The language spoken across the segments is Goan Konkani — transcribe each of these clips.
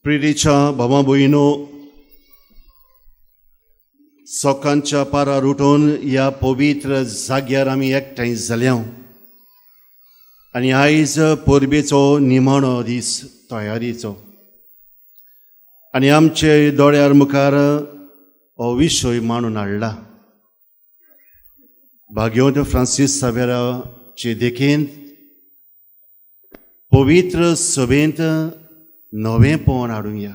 प्रितीच्या भावा भयणो, सकाळच्या पारार उठून ह्या पवित्र जाग्यार आमी एकठांय जाल्या आनी आयज परबेचो निमाणो दीस तयारीचो आनी आमचे दोळ्यार मुखार हो विशय मांडून हाडला. भाग्यवंत फ्रांसीस सावेराचे देखीन पवित्र सभेंत नवेंपण हाडुया.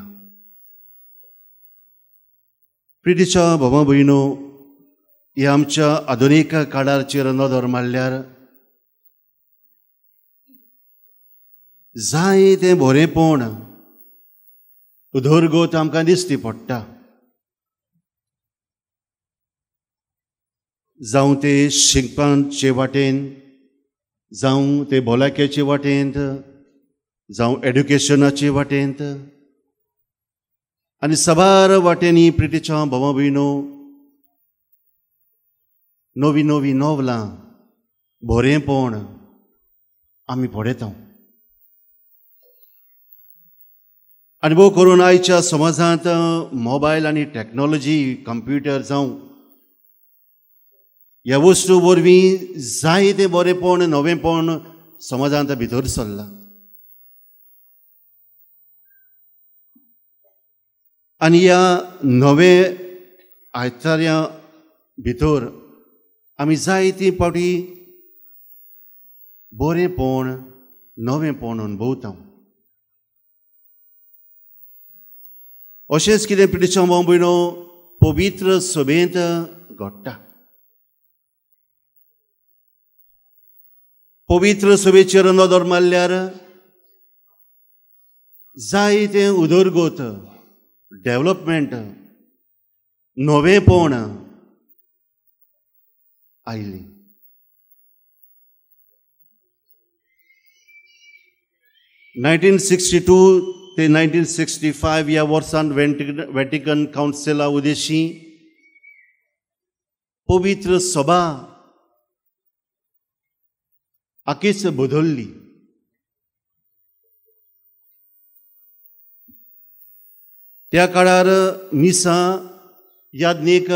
प्रितीच्या भावा भयणो, ह्या आमच्या आधुनीक काळाचेर नदर मारल्यार जाय तें बरेंपण उदरगत आमकां दिश्टी पडटा. जावं ते शिकपाचे वाटेन, जावं ते भलायकेचे वाटेंत, जावं एड्युकेशनाचे वाटेंत आनी साबार वाटेंनी प्रितीच्या भावा भयणो नवी नवी नवलां बरेंपण आमी पळयता. आनी भोव करून आयच्या समाजांत मोबायल आनी टॅक्नोलॉजी, कंप्युटर जावं ह्या वस्तू वरवीं जायतें बरेंपण नवेंपण समाजांत भितर सरलां. आनी ह्या नवे आयताऱ्या भितर आमी जायती फावटी बरेंपण नवेंपण अणभवता. अशेंच कितें प्रितीच्या भाव भयणो पवित्र सभेंत घडटा. पवित्र सभेचेर नदर मारल्यार जायतें उदरगत, डेव्हलपमेंट, नवेंपण आयली. 1962 ते 1965 ह्या वर्सान वेटिकन कावन्सिला उद्देशी पवित्र सभा आखीच बदल्ली. त्या काळार मिसां यादनीक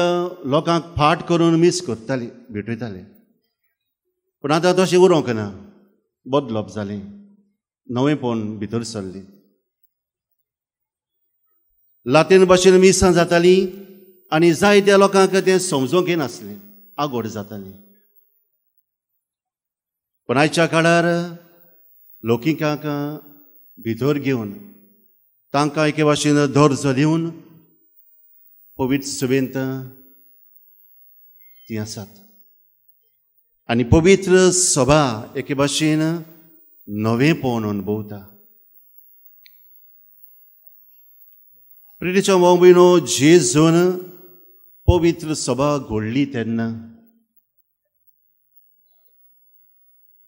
लोकांक फाट करून मीस करताली, भेटयताले. पूण आतां तशें उरोंक ना, बदलप जालें, नवेंपण भितर सरलें. लातीन भाशेन मिसां जातालीं आनी जायत्या लोकांक तें समजूंक येनासलें, आगोड जाताली. पूण आयच्या काळार लोकिकांक भितर घेवन तांकां एके भाशेन दर्जो दिवन पवित्र सभेंत तीं आसात आनी पवित्र सभा एके भाशेन नवेंपण अणभवता. प्रितीच्या भाव भयणो, जेजून पवित्र सभा घडली तेन्ना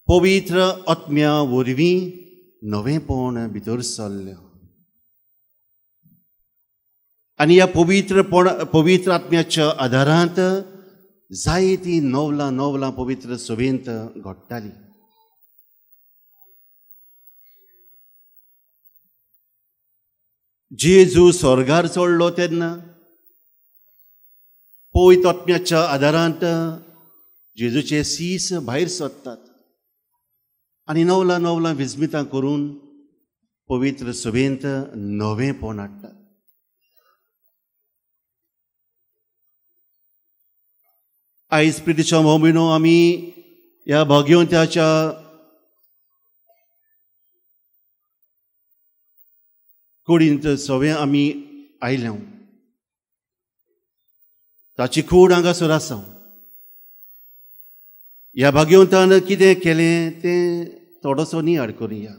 पवित्र आत्म्या वरवीं नवेंपण भितर सरलें आनी ह्या पवित्र आत्म्याच्या आदारांत जायतीं नवलां नवलां पवित्र सभेंत घडटालीं. जेजू स्वर्गार चडलो तेन्ना पवित्र आत्म्याच्या आदारांत जेजूचे शीस भायर सरतात आनी नवलां नवलां विस्मितां करून पवित्र सभेंत नवेंपण हाडटात. आयज प्रितीच्या भाव भयणो, आमी ह्या भाग्यवंत्याच्या कुडींत सगळें आमी आयल्या, ताची कूड हांगासर आसा. ह्या भाग्यवंतान कितें केलें तें थोडोसो नियाळ करुया.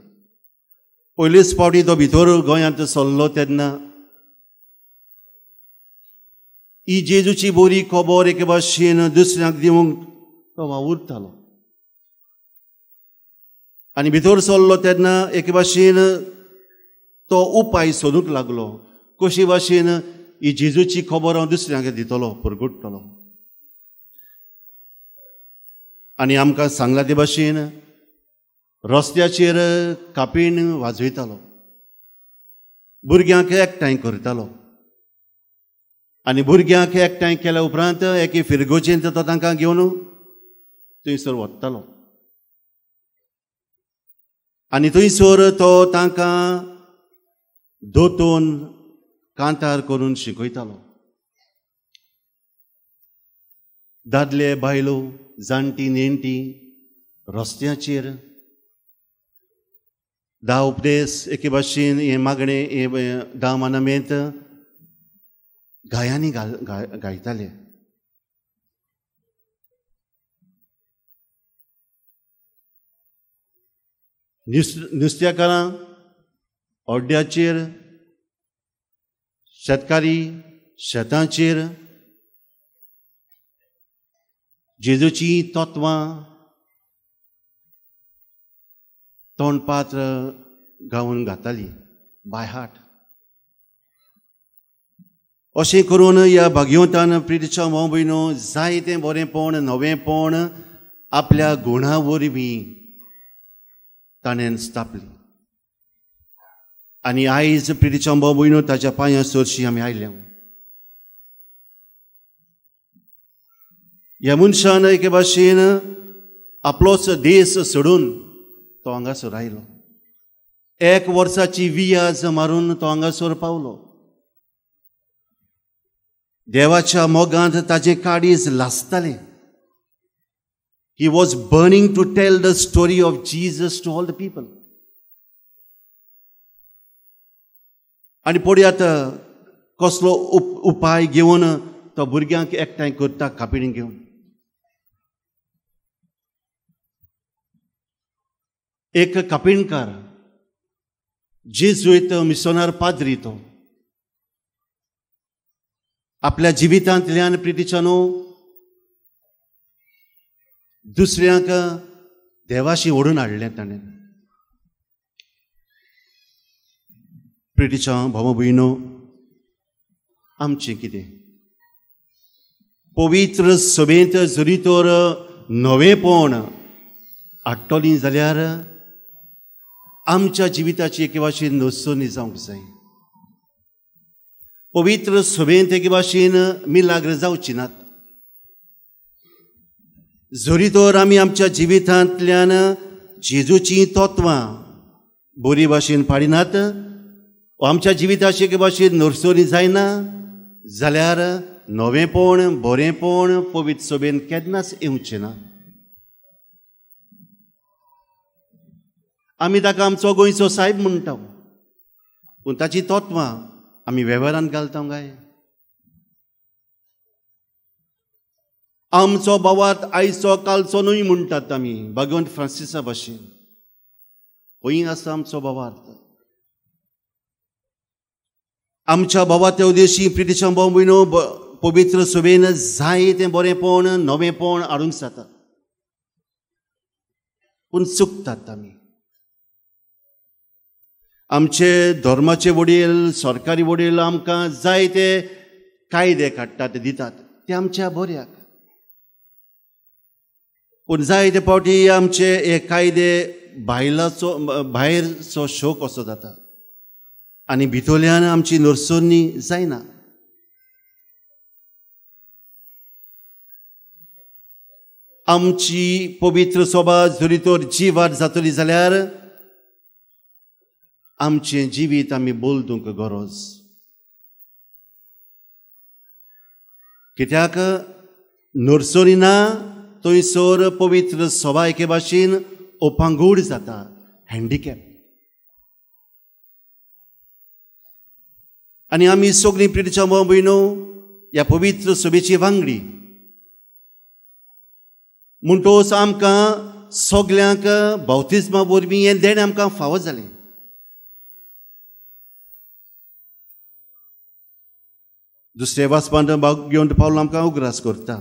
पयलीच फावटी तो भितर गोंयांत सरलो तेन्ना ही जेजूची बरी खबर एके भाशेन दुसऱ्यांक दिवंक तो वावुरतालो आनी भितर सरलो तेन्ना एके भाशेन तो उपाय सोदूंक लागलो, कशे भाशेन ही जेजूची खबर हांव दुसऱ्यांक दितलो, परगटतलो. आनी आमकां सांगला ते भाशेन रस्त्याचेर कापीण वाजयतालो, भुरग्यांक एकठांय करतालो आनी भुरग्यांक एकठांय केल्या उपरांत एके फिरगोजेंत तो तांकां घेवन थंयसर वतालो आनी थंयसर तो तांकां दोतोन कांतार करून शिकयतालो. दादले बायलो जाणटी नेणटी रस्त्याचेर धा उपदेश एके भाशेन हें मागणें हें धा मानामेंत गायांनी गायताले. नुस्त्याकारां अड्ड्याचेर, शेतकारी शेतांचेर जेजूची तत्वां तोंडपात्र गावन घाताली बाय हार्ट. अशें करून ह्या भाग्यवंतान प्रितीच्या भाव भयणो जायतें बरेंपण नवेंपण आपल्या गुणा वरवीं ताणें स्थापली आनी आयज प्रितीच्या भाव भयणो ताच्या पांयां सरशी आमी आयल्या. ह्या मनशान एके भाशेन आपलोच देश सोडून तो हांगासर आयलो. एक वर्साची वियाज मारून तो हांगासर पावलो. देवाच्या मोगांत ताजें काळीज लासतालें. He was burning to tell the story of Jesus to all the people. आनी पळयात कसलो उपाय घेवन तो भुरग्यांक एकठांय करता कापिणी घेवन. एक कापिणकार जेजुइत मिसोनार पाद्री तो आपल्या जिवितांतल्यान प्रितीच्यानो दुसऱ्यांक देवाशी ओडून हाडलें ताणें. प्रितीच्या भाव भयणो आमचें कितें पवित्र सभेंत जरी तर नवेंपण हाडटली जाल्यार आमच्या जिविताची एके भाशेन नसणी जावंक जाय. पवित्र सभेंत एके भाशेन मिलाग्र जावची नात. जरी तर आमी आमच्या जिवितांतल्यान जेजूची तत्वां बरी भाशेन पाडिनात, आमच्या जिविताची एके भाशेन नरसरी जायना जाल्यार नवेंपण बरेंपण पवित्र सभेन केन्नाच येवचें ना. आमी ताका आमचो गोंयचो सायब म्हणटा, पूण ताची तत्वां आमी वेव्हारान घालता काय? आमचो भावार्थ आयचो कालचो न्हय म्हणटात आमी भगवंत फ्रांसिसा भाशेन. खंय आसा आमचो भावार्थ? आमच्या भावाच्या उद्देशी प्रितीच्या भाव भयणो पवित्र सभेन जाय तें बरेंपण नवेंपण हाडूंक जाता, पूण चुकतात आमी. आमचे धर्माचे वडील सरकारी वडील आमकां जायते कायदे काडटात दितात ते आमच्या बऱ्याक, पूण जायते फावटी आमचे हे कायदे भायलाचो भायरचो शोक असो जाता आनी भितरल्यान आमची नरसणी जायना. आमची पवित्र सभा जरी तर जिवाट जातली जाल्यार आमचें जिवीत आमी बदलूंक गरज. कित्याक नर्सरी ना थंयसर पवित्र सभा एके भाशेन अपांगूड जाता, हँडिकॅप. आनी आमी सगळीं प्रितीच्या भाव भयणो ह्या पवित्र सभेची वांगडी म्हणटकच आमकां सगल्यांक बाप्तिज्मा वरवीं हें देणें आमकां फावो जालें. दुसरे वाचपांत घेवन पावल आमकां उगडास करता.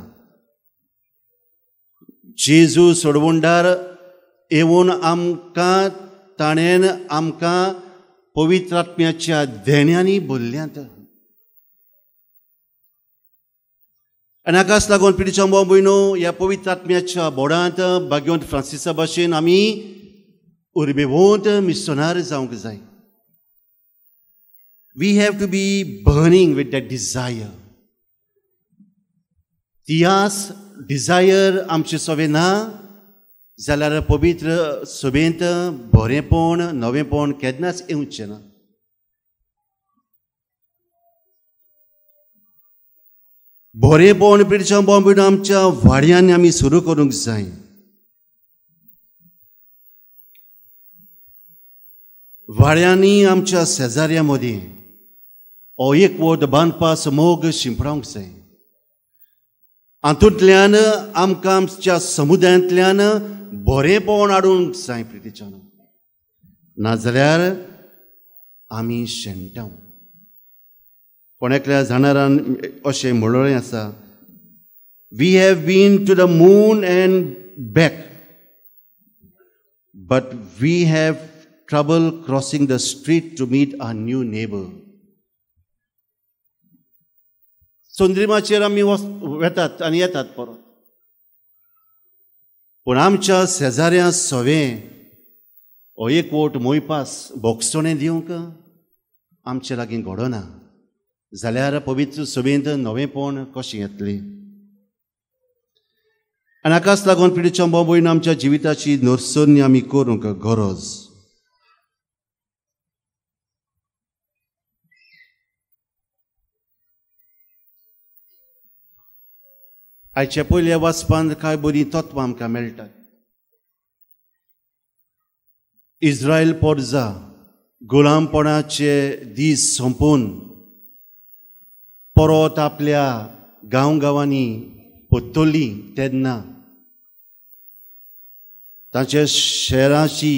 जेजू सोडवणदार येवन आमकां ताणें आमकां पवित्र आत्म्याच्या देण्यांनी भरल्यात आनी हाकाच लागून पिडीच्या भाव भयणो ह्या पवित्र आत्म्याच्या बोडांत भाग्यवंत फ्रांसिसा भाशेन आमी उर्बेवंत मिसोनार जावंक जाय. We have to be burning with that desire. ती आस, डिजायर आमचे सवे ना जाल्यार पवित्र सभेंत बरेंपण नवेंपण केन्नाच येवचें ना. बरेंपण पिडच्या बॉम्बीन आमच्या वाड्यांनी आमी सुरू करूंक जाय. वाड्यांनी आमच्या शेजाऱ्या मदीं हो एकवट बांदपास मोग शिंपडावंक जाय. हातूंतल्यान आमकां आमच्या समुदायांतल्यान बरेंपण हाडूंक जाय प्रितीच्यान, नाजाल्यार आमी शेणटा. कोण एकल्या जाणारान अशें म्हणलें आसा, we have been to the moon and back but we have trouble crossing the street to meet our new neighbour. चंद्रिमाचेर आमी वेतात आनी येतात परत, पूण आमच्या शेजाऱ्यां सवें हो एकवट मोयपास बोगसणें दिवंक आमचे लागीं घडना जाल्यार पवित्र सभेंत नवेंपण कशें येतलें? आनी हाकाच लागून पिडीच्या भाव आमच्या जिविताची नरसरणी आमी करूंक गरज. आयच्या पयल्या वाचपांत कांय बरीं तत्वां आमकां मेळटात. इस्रायल पोरजा गुलामपणाचे दीस सोंपून परत आपल्या गांव गांवांनी परतली तेन्ना तांच्या शहराची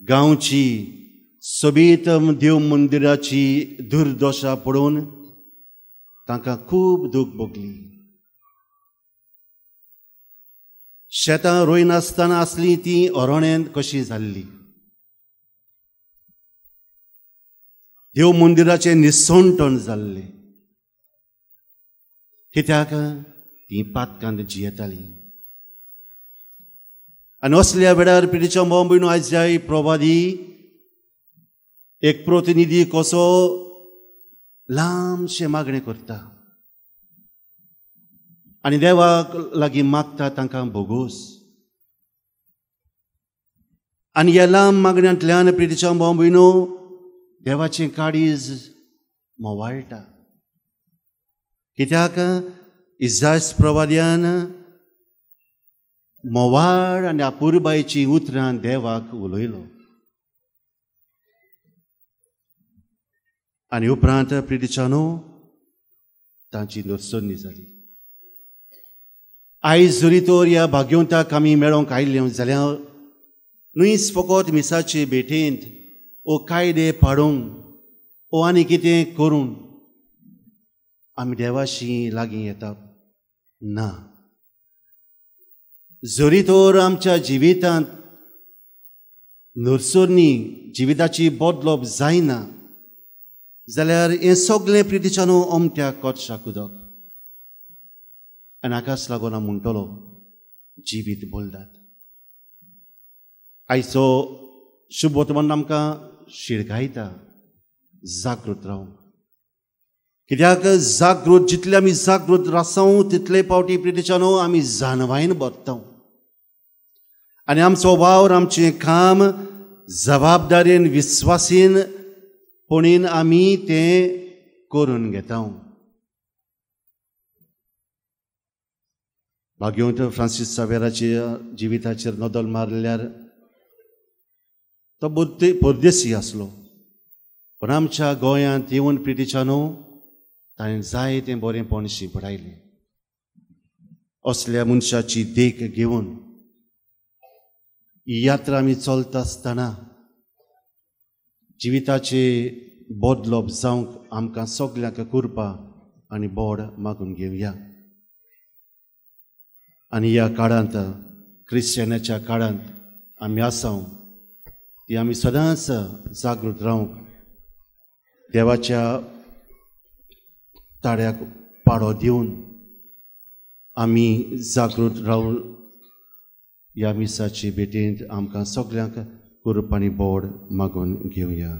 गांवची सोबीत देव मंदिराची दुर्दशा पळोवन तांकां खूब दूख भोगली. शेतां रोयनासतना आसलीं तीं अरण्यांत कशीं जाल्लीं. देव मंदिराचें निसणटण जाल्लें कित्याक तीं पातकांत जियेतालीं. आनी असल्या वेळार पिडीच्या भाव भयणो आयज जाय प्रवादी एक प्रतिनिधी कसो लांबशें मागणें करता आनी देवाक लागीं मागता तांकां भोगोस. आनी ह्या लांब मागण्यांतल्यान प्रितीच्या भाव भयणो देवाचें काळीज मोवाळटा कित्याक इजास प्रवाद्यान मोवाळ आनी अपुरबायची उतरां देवाक उलयलो. आनी उपरांत प्रितीच्यानो तांची नरसरणी जाली. आयज जरी तर ह्या भाग्यवंताक आमी मेळोंक आयिल्ले जाल्यार न्हयच फकत मिसाचे भेटेंत ओ कायदे पाडूंक ओ आनी कितें करून आमी देवाशी लागीं येतात ना. जरी तर आमच्या जिवितांत नरसरणी जिविताची बदलप जायना जाल्यार हें सगळें प्रितीच्यानो अमत्या कोटशाक उदक आनी हाकाच लागून हांव म्हणटलो जिवीत बदलात. आयचो शुभ वर्तमान आमकां शिडकायता जागृत रावंक कित्याक जागृत जितले आमी जागृत रासांव तितले पावटी प्रितीच्यानो आमी जानवायन बदता आनी आमचो वावर आमचें काम जबाबदारेन विस्वासीन पणीन आमी तें करून घेता. भाग्यवंत फ्रांसीस सावेराच्या जिविताचेर नदल मारल्यार तो परदेसी आसलो पूण आमच्या गोंयांत येवन प्रितीच्यानो ताणें जाय तें बरेंपण शिंपडायलें. असल्या मनशाची देख घेवन ही यात्रा आमी चलता आसतना जिविताचे बदलप जावंक आमकां सगल्यांक कृपा आनी बोड मागून घेवया. आनी ह्या काळांत क्रिश्चनाच्या काळांत आमी आसाव ती आमी सदांच जागृत रावंक देवाच्या ताळ्याक पाडो दिवन आमी जागृत रावन ह्या मिसाचे भेटेंत आमकां सगल्यांक कृपा आनी बोड मागून घेवया.